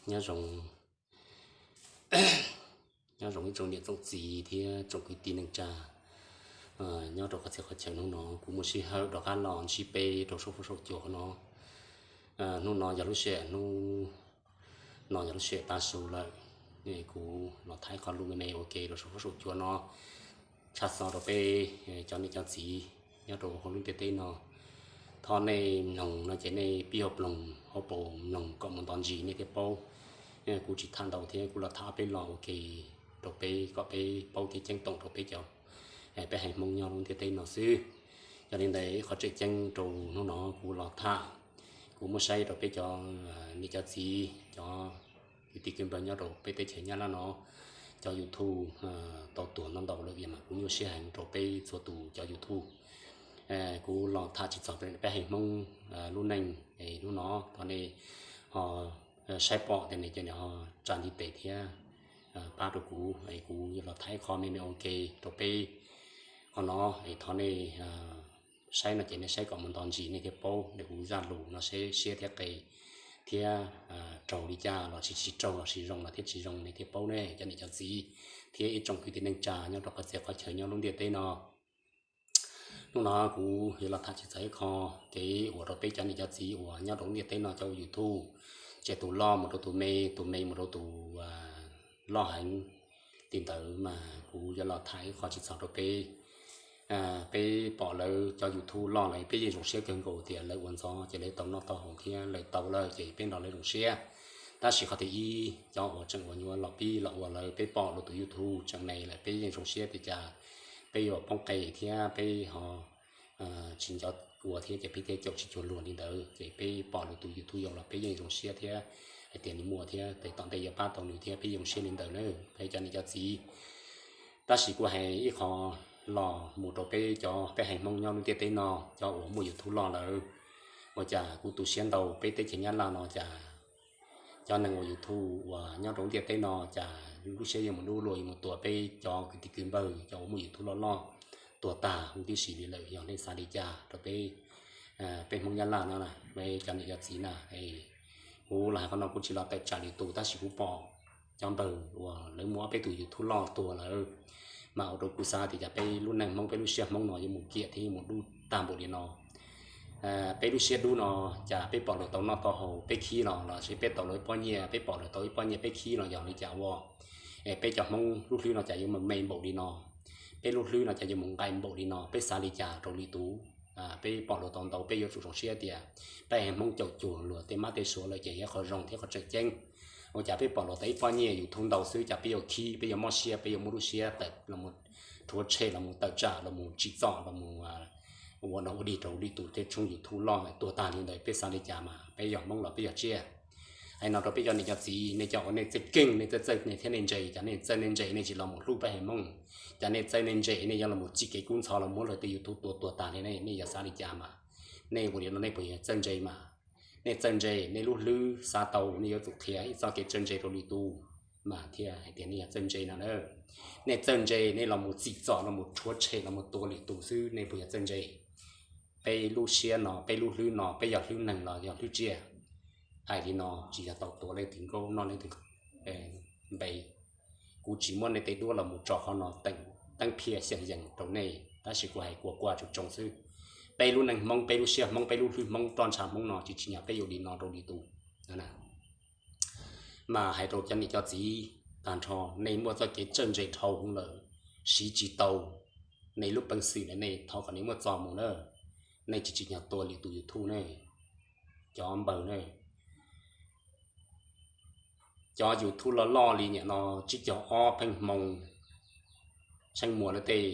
Nyob zoo, nyob zoo ib tsoom niam tsoom txiv thiab tsoom kwv tij neej tsa nyob rau qhov txhia qhov chaw. Hnub no kuv muaj sij hawm rov qab los ntsib peb rau saum fuab saum cua no. Hnub no yog lub sij hawm, hnub no yog lub sij hawm tav su lawm, kuv los tham qhov lus me me ua ke rau saum fuab saum cua no, tshaj xov rau peb cov niam cov txiv nyob rau hauv lub ntiaj teb no. Thov nej mloog no ces nej pib hauv paus mloog kom mus nto ntsis nej thiaj paub. Kuv tsis tham ntau thiab, kuv los tham ob peb lo ua ke rau peb kom peb paub thiab ceeb toom rau peb cov, peb haiv Hmoob nyob lub ntiaj teb no xwb. Yog li ntawd, ib qhov tseem ceeb rau hnub no kuv los tham, kuv muab saib rau peb cov niam cov txiv, cov kwv tij kwv npawg nyob rau peb teb chaws Nyab Laj no, cov YouTube tau tuag ntau ntau lawm, mas kuv nyuaj siab heev rau peb txhua tus cov YouTube. Kuv los tham tsis txog peb haiv Hmoob lub neej. Hnub no thov nej ho saib pom tias nej ho tsa ntiv tes thiab pab rau kuv, kuv los tham ib qho me me ua ke rau peb. Qhov no thov nej saib no ces nej saib kom mus nto ntsis nej thiaj paub, nej kuv zaj lus no seb siab thiab qe thiab raug li cas los tsis, tsis raug los tsis zoo los thiab tsis zoo nej thiaj paub ne cov niam cov txiv thiab ib tsoom kwv tij neej tsa nyob rau qhov txhia qhov chaw nyob lub ntiaj teb no. Hnub no kuv yuav los tham tsis txog ib qho kev ua rau peb cov niam cov txiv uas nyob rau lub ntiaj teb no cov ua YouTube, ces tus loj mus rau tus me, tus me mus rau tus loj heev. Li ntawd mas kuv yuav los tham ib qho tsis txog rau peb. Peb pom lawv cov YouTube loj lawm peb yeej zoo siab kawg nkaus tias lawv ua ntxov ces lawv tau noj tau haus thiab lawv tau lawm ces peb nrog lawv zoo siab. Tab sis qhov thib ib, cov uas tseem ua nyuam los pib los ua lawm peb pom lawv tus YouTube tseem me lawm peb yeej zoo siab tias cas peb yuav poob qe thiab peb ho tsis nco ua thiab ces peb thiaj caum tsis cuag luag li ntawd. Ces peb pom lawv tus YouTube yau los peb yeej zoo siab thiab hais tias nws muaj thiab tes tom ntej yuav pab tau nws thiab peb zoo siab li ntawd na, peb cov niam cov txiv. Tab sis kuv hais ib qho los mus rau peb cov peb haiv Hmoob nyob lub ntiaj teb no, cov uas muaj YouTube loj lawm, ua cas kuv tu siab ntau. Peb teb chaws Nyab Laj no cas cov neeg ua YouTube uas nyob rau lub ntiaj teb no cas lub siab yuav mus dub luag, yuav mus tua peb cov kwv tij kwv npawg cov uas muaj YouTube loj loj tuag tag huv tib si li lawm. Yog nej xav li cas rau peb, peb Hmoob Nyab Laj no, peb cov niam cov txiv na? Kuv los hais qhov no kuv tsis los tawm tsam lwm tus, tab sis kuv pom cov npawg uas lawv muaj ob peb tus YouTube loj tuag lawm, mas ua rau kuv xav tias cas peb lub neej Hmoob, peb lub siab Hmoob no yuav mus kiam thiab yuav mus dub tag npaum li no. Peb lub siab dub no, cas peb pom lawv tau noj tau haus peb khib los, los sis peb tau lawv ib pob nyiaj, peb pom lawv tau ib pob nyiaj peb khib los yog li cas ua peb cov Hmoob lub hlwb no cas yuav me me npaum li no, peb lub hlwb no cas yuav mus nqaim npaum li no, peb xav li cas rau lwm tus? Peb pom luag tau ntau peb yuav tsum zoo siab tias peb haiv Hmoob caum cuag luag tej mab tej suav lawm ces yog qhov zoo thiab qhov tseem ceeb. Ua cas peb pom luag tau ib pob nyiaj YouTube ntau xwb cas peb yuav khib, peb yuav mob siab, peb yuav muaj lub siab tawm los rhuav tshem los mus tawm tsam los mus tsim txom los mus ua no ua dig rau lwm tus tej tshooj YouTube loj tuag tag li ntawd, peb xav li cas mas peb yog Hmoob los peb yog tsiaj? Hais no rau peb cov niam cov txiv, nej cov uas nej txawj keej, nej txawj txawj nej thiab nej ntse, cas nej txawj nej ntse nej tsis los mus hlub peb haiv Hmoob? Cas nej txawj nej ntse nej yuav los mus txij kev kub ntxhov los muab luag tej YouTube tua tuag tag li ne, nej yog xav li cas mas? Nej ua li no nej puas yog txawj ntse mas? Nej txawj ntse, nej lub hlwb xav tau nej yuav tsum qhia ib txoj kev txawj ntse rau lwm tus mas thiaj hais tias nej yog txawj ntse no na. Nej txawj ntse nej los mus tsim txom los mus rhuav tshem los mus tua lwm tus xwb, nej puas yog txawj ntse? Peb lub siab no, peb lub hlwb no, peb yog hlwb neeg los yog hlwb tsiaj? Hais li no tsis yog tau tuav leej twg nkauj noj leej twg npe. Kuv tsis muab nej tej duab los mus tso qhov no teeb phiaj xyeem yees rau nej, tab sis kuv hais kua kua tsoo tsoo xwb. Peb lub neej Hmoob, peb lub siab Hmoob, peb lub hlwb Hmoob, roj ntsha Hmoob no tsis tsim nyog peb yuav li no rau lwm tus. Mas hais rau cov niam cov txiv tag nrho, nej muaj txoj kev txawj ntse dhau hwv lawm, siv tsis tau nej lub peev xwm na, nej thov kom nej muab txo mus na. Nej tsis tsim nyog tua lwm tus YouTube ne, cov npawg ne. Cov YouTube loj loj li niam no tsib caug ob pheej hmoo tsheej muas lawm tej,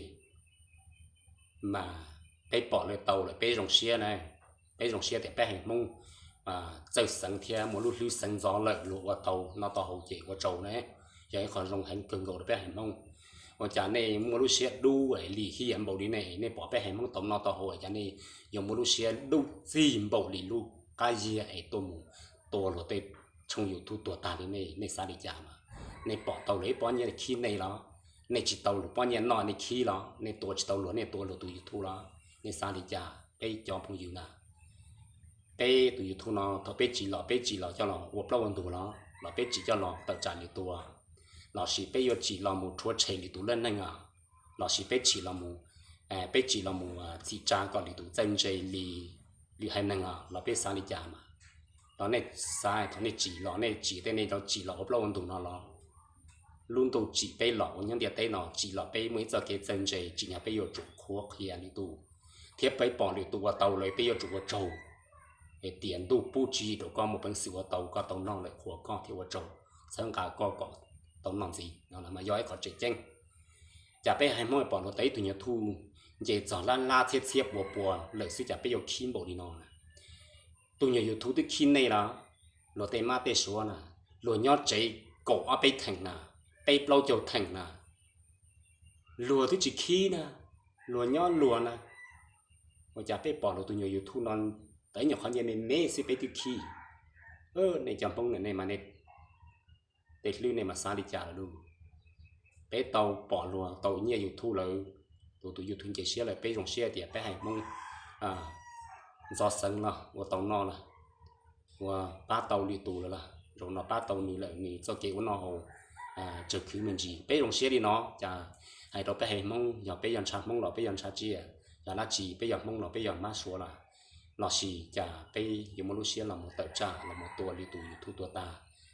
mas peb pom lawv tau lawm peb zoo siab na. Peb zoo siab tias peb haiv Hmoob txawj xeev thiab muaj lub hlwb xeev ntxov lawm, luag ua tau noj tau haus ces ua tsaug ne, yog ib qho zoo heev kawg nkaus rau peb haiv Hmoob. Ua cas nej muaj lub siab dub lim hiam npaum li ne, nej pom peb haiv Hmoob tau noj tau haus cas nej yuav muaj lub siab dub txig npaum li lub qab yiag es tuaj mus tua luag tej tshooj YouTube tuag tag li ne, nej xav li cas mas? Nej pom tau luag ib pob nyiaj khib nej los? Nej tsis tau luag pob nyiaj noj nej khib los? Nej tua tsis tau luag nej tua luag tus YouTube los? Nej xav li cas peb cov phooj ywg na? Peb tus YouTube no thaum peb tsim los peb tsim los coj los ua plaub ua ntug los? los peb tsim coj los tawm tsam lwm tus, lossis peb yuav tsim los mus rhuav tshem lwm tus lub neej os, lossis peb tsim los mus, peb tsim los mus txhim tsa kom lwm tus txawj ntse li lwm haiv neeg os, los peb xav li cas mas, los nej xav thaum nej tsim los nej tsim tej nej rov tsim los ua plaub ua ntug no los, lub ntuj tsim peb los ua nyob ntiaj teb no tsim los peb muaj ib txoj kev txawj ntse tsim nyog peb yuav tsum qhuav qhia lwm tus, thiab peb pom lwm tus ua tau lawm peb yuav tsum ua tsaug, es tias ntuj pub tswv yim rau koj muaj peev xwm ua tau koj tau noj lawm qhuas koj thiab ua tsaug, txhawb nqa koj kom tau noj ntxiv no mas yog ib qhov tseem ceeb. Cas peb haiv Hmoob pom luag tau ib tug YouTube nce txog lab lab txhiab txhiab pua pua lawm xwb cas peb yuav khib npaum li no na? Tus nyuag YouTube twb khib nej los, luag tej mab tej suav na, luag nyob tsev kaum ob peb theem na, peb plaub caug theem na, luag twb tsis khib na, luag nyob luag na, ua cas peb pom luag tus nyuag YouTube no tau ib nyuag qhov nce me me xwb peb twb khib? Nej cov Hmoob na nej mas nej tej hlwb nej mas xav li cas lawm lauj? Peb tau pom luag tau nyiaj YouTube lawm, luag tus YouTube nce siab lawm peb zoo siab tias peb haiv Hmoob ntxov xeev los ua tau noj lawm, ua pab tau lwm tus lawm los zaum no pab tau nws lawm nws txoj kev ua noj haus tsawg khwv me ntsis peb zoo siab li no. Cas hais rau peb haiv Hmoob yog peb yog ntshav Hmoob los peb yog ntshav tsiaj, yog dab tsi peb yog Hmoob los peb yog mab suav los, lossis cas peb yuav muaj lub siab los mus tawm tsam los mus tua lwm tus YouTube tua tag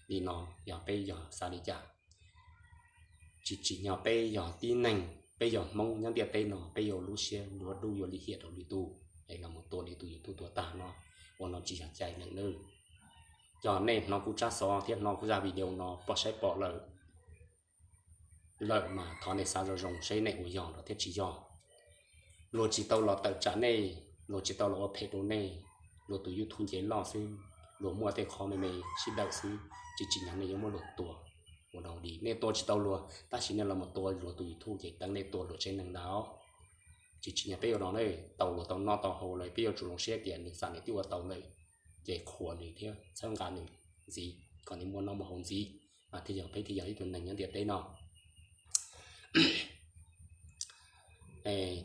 li no? Yog peb yog xav li cas? Tsis tsim nyog peb yog tib neeg, peb yog Hmoob nyob ntiaj teb no peb yuav lub siab yuav dub yuav lim hiam rau lwm tus es los mus tua lwm tus YouTube tua tag no, ua no tsis yog cai lawm nawb. Yog nej hnov kuv tsab xov thiab hnov kuv zaj video no pom saib pom lawm lawm mas thov nej xav zoo zoo seb nej ua yog los thiab tsis yog. Luag tsis tau los tawm tsam nej, luag tsis tau los ua phem rau nej, luag tus YouTube nce loj xwb, luag muaj tej qhov me me sib dawm xwb, tsis tsim nyog nej yuav muab luag tua ua dog ua dig. Nej tua tsis tau luag tab sis nej los mus tua luag tus YouTube ces teev nej tua luag tsev neeg ntag. Tsis tsim nyog peb ua no ne, tau luag tau noj tau haus lawm peb yuav tsum zoo siab tias nws xam nws twb ua tau lawm, ces qhuas nws thiab txhawb nqa nws ntxiv kom nws muaj noj muaj haus ntxiv, mas thiaj yog peb thiaj yog ib tug neeg nyob ntiaj teb no.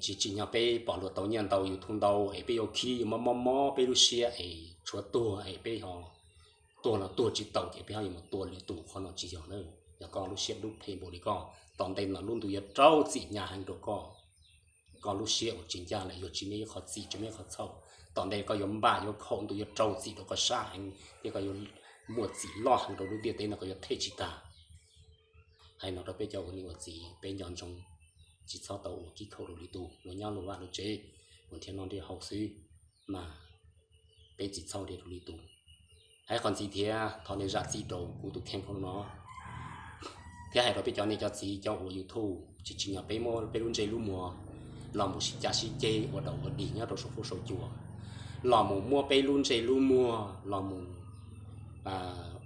Tsis tsim nyog peb pom luag tau nyiaj ntau YouTube ntau es peb yuav khib yuav mob mob mob peb lub siab es tshuav tuag es peb ho tuag los tuag tsis tau ces peb ho yuav mus tua lwm tus, qhov no tsis yog na. Yog koj lub siab dub phem npaum li koj, tom ntej no lub ntuj yuav rau txim hnyav heev rau koj. Koj lub siab uas tsis ncaj lawm yuav tsis muaj ib qho txim tsis muaj ib qho txhaum, tom ntej koj yuav npaj yuav khaum ntuj yuav rau txim rau koj sab heev thiab koj yuav muaj txim loj heev rau lub ntiaj teb no koj yuav them tsis tag. Hais no rau peb cov ua niam ua txiv peb nco ntsoov, tsis txhob tau ua kib khaum rau lwm tus, luag nyob luag vaj luag tsev, luag nrhiav noj nrhiav haus xwb, mas peb tsis txhob nrhiav rau lwm tus. Hais qhov ntxiv thiab thov nej zam txim rau kuv tus kheej qhov no, thiab hais rau peb cov niam cov txiv cov ua YouTube, tsis tsim nyog peb muab peb lub ntsej lub muag los mus sib cav sib ceg ua dog ua dig nyob rau saum fuab saum cua, los mus muab peb lub ntsej lub muag los mus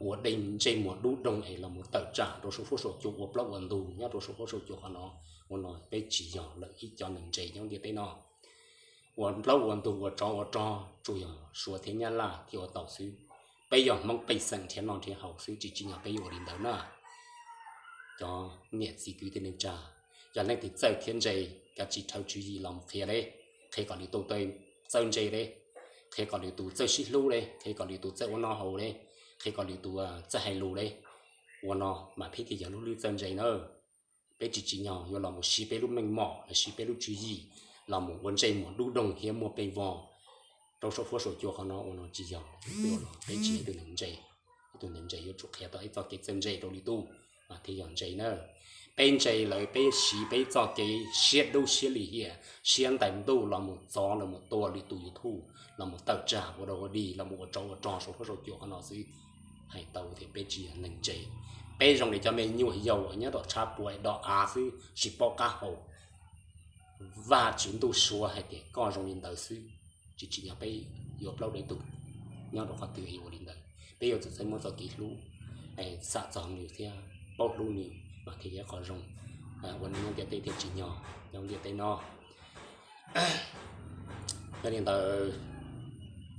ua dej ntsej muag dub doog es los mus tawm tsam rau saum fuab saum cua ua plaub ua ntug nyob rau saum fuab saum cua qhov no. Ua no peb tsis yog lawm ib cov neeg ntse nyob ntiaj teb no. Ua plaub ua ntug ua tsov ua rog tsuas yog Suav thiab Nyab Laj thiaj ua tau xwb. Peb yog Hmoob pej xeem nrhiav noj nrhiav haus xwb, tsis tsim nyog peb yuav ua li ntawd na. Cov niam txiv kwv tij neej tsa, yog leej twg txawj thiab ntse, kav tsij rhawv tswv yim los mus qhia le, qhia kom lwm tus txawj ntse le, qhia kom lwm tus txawj sib hlub le, qhia kom lwm tus txawj ua noj haus le, qhia kom lwm tus txawj hais lus le. Ua no mas peb thiaj yog lub hlwb txawj ntse na. Peb tsis tsim nyog yuav los mus siv peb lub meej mom los siv peb lub tswv yim los mus ua ntsej muag dub doog thiab muaj pej vog rau saum fuab saum cua qhov no. Ua no tsis yog, peb tsis yog ib tug neeg ntse. Ib tug neeg ntse yuav tsum qhia tau ib txoj kev txawj ntse rau lwm tus mas thiaj yog ntse na. Peb ntse lawm peb siv peb txoj kev siab dub siab lim hiam siab ntais ntuj los mus txov los mus tua lwm tus YouTube los mus tawm tsam ua dog ua dig los mus ua tsov ua rog saum fuab saum cua qhov no xwb. Hais tau tias peb tsis yog neeg ntse, peb zoo li cov me nyuam yaus nyob tom tshav puam do av xwb tsis paub qab hau. Vajtswv ntuj suav hais tias koj zoo li ntawd xwb, tsis tsim nyog peb yuav plaub daim tus nyob rau qhov twg ua li ntawd. Peb yuav tsum txawj muab txoj kev hlub xam txog nws thiab paub hlub nws mas thiaj yog qhov zoo ua neeg nyob ntiaj teb thiaj tsim nyog nyob ntiaj teb no. Yog li ntawd,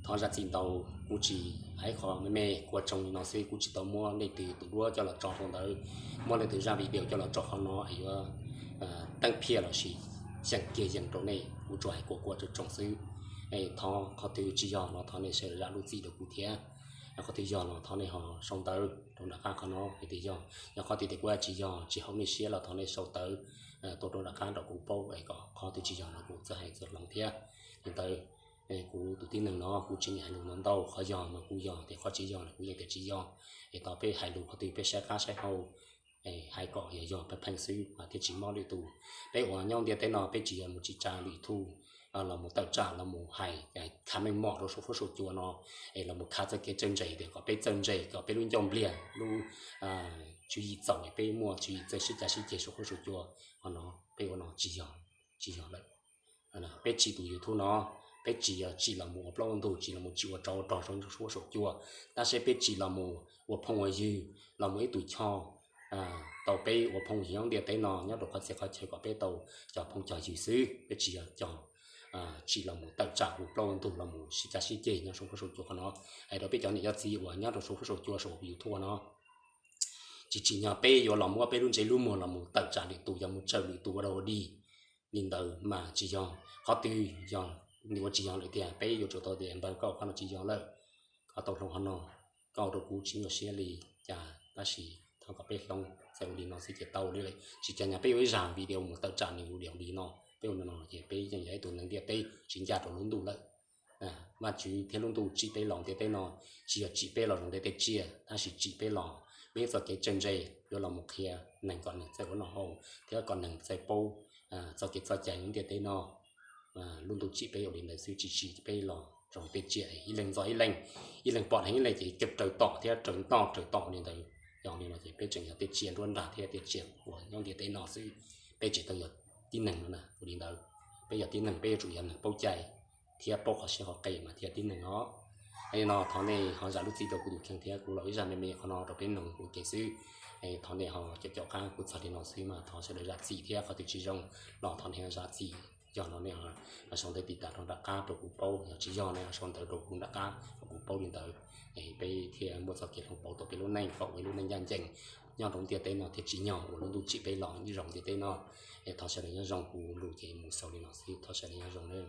thov zam txim ntau, kuv tsis hais qhov me me, kuv ua tsoom li no xwb, kuv tsis tau muab leej twg tus duab coj los tso rau ntawd, muab leej twg zaj video coj los tso qhov no es yuav teeb phiaj los sis xyeem kiag yees rau nej, kuv tsuas hais kuv ua tsoom xwb. Thov qhov twg tsis yog los thov nej sawv daws zam lub txim rau kuv thiab. Yog qhov twg yog los thov nej ho sau ntawv rau nram qab qhov no hais tias yog. Yog qhov twg tias kuv hais tsis yog, tsis haum nej siab los thov nej sau ntawv tuaj rau nram qab rau kuv paub es kom qhov twg tsis yog no kuv txawj hais txawj hloov thiab. Li ntawd, kuv tus tib neeg no kuv tsis nyiam hais lus no ntau, qhov yog mas kuv yog tias, qhov tsis yog los kuv yeej tias tsis yog. Es tau peb hais lus qhov twg peb saib qab saib hau, hais kom yog yog pheej pheej xwb mas thiaj tsis mob lwm tus. Peb uas nyob ntiaj teb no peb tsis yog mus tsis tsa lwm tus los mus tawm tsam los mus hais khav meej mom rau saum huab saum cua no, es los mus khav txoj kev txawj ntse tias kom peb txawj ntse, kom peb lub ncauj npliag lub tswv yim txaus, peb muaj tswv yim txawj sib cav sib ceg saum huab saum cua. Qhov no peb ua no tsis yog, tsis yog lawm. Peb tsim tus YouTube no, peb tsis yog tsim los mus ua plaub ua ntug, tsis los mus tsim ua tsov ua rog saum huab saum cua, tab sis peb tsim los mus ua phooj ua ywg, los mus ib tug choj tau peb ua phooj ywg nyob ntiaj teb no nyob rau qhov txhia qhov chaw kom peb tau cov phooj cov ywg xwb. Peb tsis yog cov tsim los mus tawm tsam ua plaub ua ntug los mus sib cav sib ceg nyob saum huab saum cua. Qhov no hais rau peb cov niam cov txiv uas nyob rau saum huab saum cua saum YouTube no, tsis tsim nyog peb yuav los muab peb lub ntsej lub muag los mus tawm tsam lwm tus, yuav mus tsawm lwm tus ua dog ua dig. Li ntawd mas tsis yog. Qhov twg yog, nws ua tsis yog lawm tiag, peb yuav tsum tau tias npawg koj qhov no tsis yog lawm, koj tau hloov qhov no, koj ua rau kuv tsis nyuaj siab li cas, tab sis thov kom peb hloov, txawm ua li no xwb ces tau li lawm. Tsis cas nyog peb ua ib zaj video mus tawm tsam nws ua li no, peb ua li no ces peb yeej yog ib tug neeg ntiaj teb tsis ncaj rau lub ntuj lawm. Vajtswv thiab lub ntuj tsim peb los ntiaj teb no, tsis yog tsim peb los zoo ntiaj teb tsiaj, tab sis tsim peb los muaj ib txoj kev txawj ntse yuav los mus qhia neeg kom neeg txawj ua noj haus thiab kom neeg txawj paub txoj kev txoj cai ntiaj teb no. Lub ntuj tsim peb ua li ntawd xwb, tsis tsim peb los zoo tej tsiaj ib leeg ntxo ib leeg, ib leeg pom dheev ib leeg ces raws tom thiab raws noj raws tom li ntawd. Yog li no ces peb tseem yog tej tsiaj nruab nrag thiab tej tsiaj uas nyob ntiaj teb no xwb. Peb tsis tau yog tib neeg no na, ua li ntawd. Peb yog tib neeg peb yuav tsum yog neeg paub cai thiab paub qhov siab qhov qis mas thiaj tib neeg os. Li no thov nej ho zam lub txim rau kuv tus kheej thiab kuv los ib zaj me me qhov no rau peb mloog ua ke xwb. Thov nej ho caum caum qab kuv txog li no xwb mas thov sawv daws zam txim thiab qhov twg tsis zoo los thov nej ho zam txim. Yog no nej ho sau ntawv tiv tam rau nram qab rau kuv paub, yog tsis yog nej ho sau ntawv rau kuv nram qab rau kuv paub li ntawd. Peb thiaj muaj txoj kev hloov pauv tau peb lub neej kom ua ib lub neej ncaj ncees nyob rau ntiaj teb no thiaj tsim nyog uas lub ntuj tsim peb los ib zaug ntiaj teb no. Thov sawv daws nyob zoo, kuv lus ces mus xaus li no xwb, thov sawv daws nyob zoo nawb.